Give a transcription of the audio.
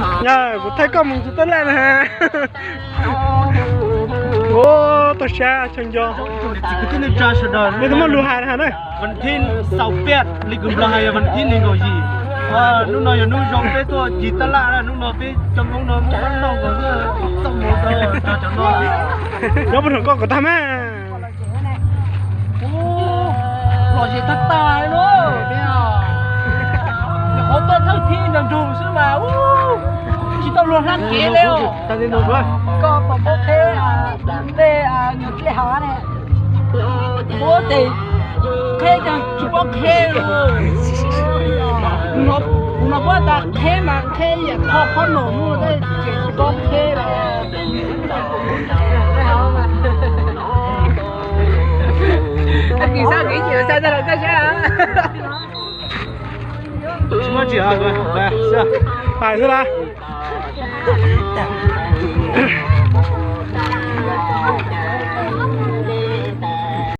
Kuv thaij koj mus txog tab laj na. Ua tau sab chaw nco. Nej twb muaj lus hais na. Vas thib xaus peb li kws Nplog hais yog vas thib nees nkaum yim. Hnub no yog hnub zoo peb tuaj cig tab laj, hnub no peb cov Hmoob no muab noj nkaus xwb, txoj mus tau tso cov no. Nyob puag thaum koj kom tag mas. Lom zem tag tas li. Nyuam qhuav tuaj thawj thib nrog nrug xwb mas tsis tau luag hlab kev li. Koj pom pob qheb ntej nyuag dlej hav ne, muab tes qheb ces tsis paub qheb li. Kuv no muab tas qheb mas qheb yam qhov qhov nom mus tab sis tsis paub qheb li. Hais xwb las.